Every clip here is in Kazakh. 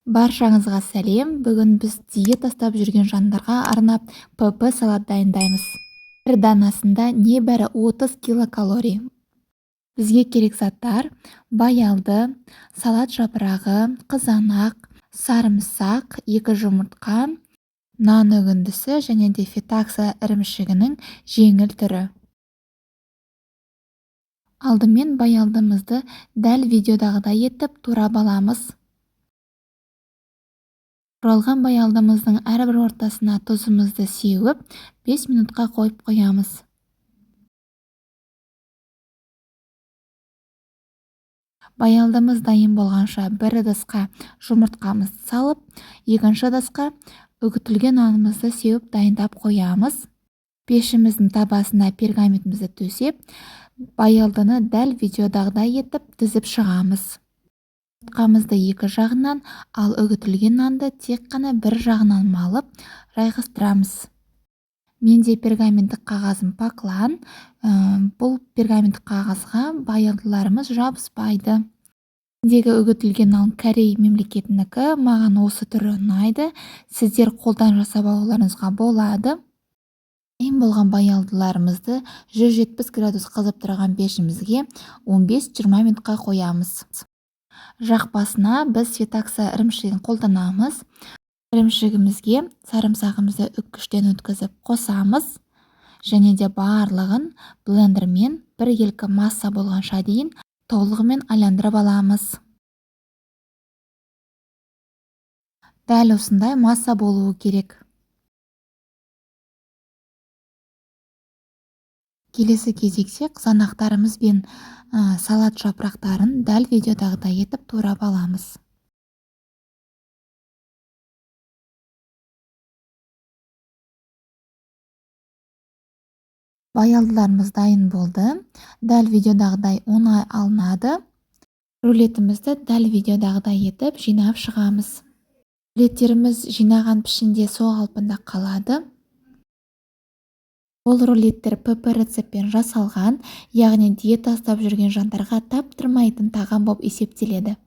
Баршаңызға сәлем. Бүгін біз диета ұстап жүрген жандарға арнап ПП салат дайындаймыз. Бір данасында небәрі 30 килокалорий. Бізге керек заттар: баялды, салат жапырағы, қызанақ, сарымсақ, 2 жұмыртқа, нан үгіндісі және де фетакса ірімшігінің жеңіл түрі. Алдымен баялдымызды дәл видеодағыдай етіп турап аламыз. Туралған баялдымыздың әрбір ортасына тұзымызды сеуіп, 5 минутқа қойып қоямыз. Баялдымыз дайын болғанша бір ыдысқа жұмыртқамызды салып, екінші ыдысқа үгітілген нанымызды сеуіп дайындап қоямыз. Пешіміздің табасына пергаментімізді төсеп, баялдыны дәл видеодағыдай етіп тізіп шығамыз. Жұмыртқамызды екі жағынан, ал үгітілген нанды тек қана бір жағынан малып жайғастырамыз. Менде пергаменттік қағазым паклан. Бұл пергаменттік қағазға баялдыларымыз жабыспайды. Мендегі үгітілген нан Корей мемлекетінікі, маған осы түрі ұнайды. Сіздер қолдан жасап алуларыңызға болады. Дайын болған баялдыларымызды 170 градус қызып тұрған пешімізге 15-20 минутқа қоямыз. Жақпасына біз фетакса ірімшігін қолданамыз. Ірімшігімізге сарымсағымызды үккіштен өткізіп қосамыз. Және де барлығын блендермен біркелкі масса болғанша дейін толығымен айландырып аламыз. Дәл осындай масса болуы керек. Келесі кезекте қызанақтарымыз бен салат жапырақтарын дәл видеодағыдай етіп турап аламыз. Баялдыларымыз дайын болды. Дәл видеодағыдай оңай алынады. Рулетімізді дәл видеодағыдай етіп жинап шығамыз. Рулеттеріміз жинаған пішінде сол қалпында қалады. Бұл рулеттер ПП рецептпен жасалған, яғни диета ұстап жүрген жандарға таптырмайтын тағам болып есептеледі.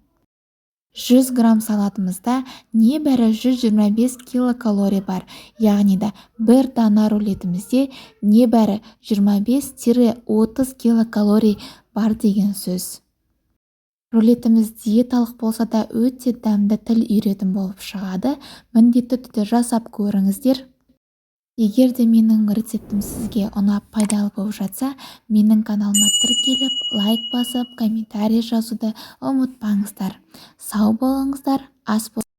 100 грамм салатымызда небәрі 125 килокалорий бар, яғни да бір дана рулетімізде небәрі 25-30 килокалорий бар деген сөз. Рулетіміз диеталық болса да өте дәмді, тіл үйіретін болып шығады. Міндетті түрде жасап көріңіздер. Егер де менің рецептім сізге ұнап пайдалы болып жатса, менің каналыма тіркеліп, лайк басып, комментарий жазуды ұмытпаңыздар. Сау болыңыздар, ас болсын.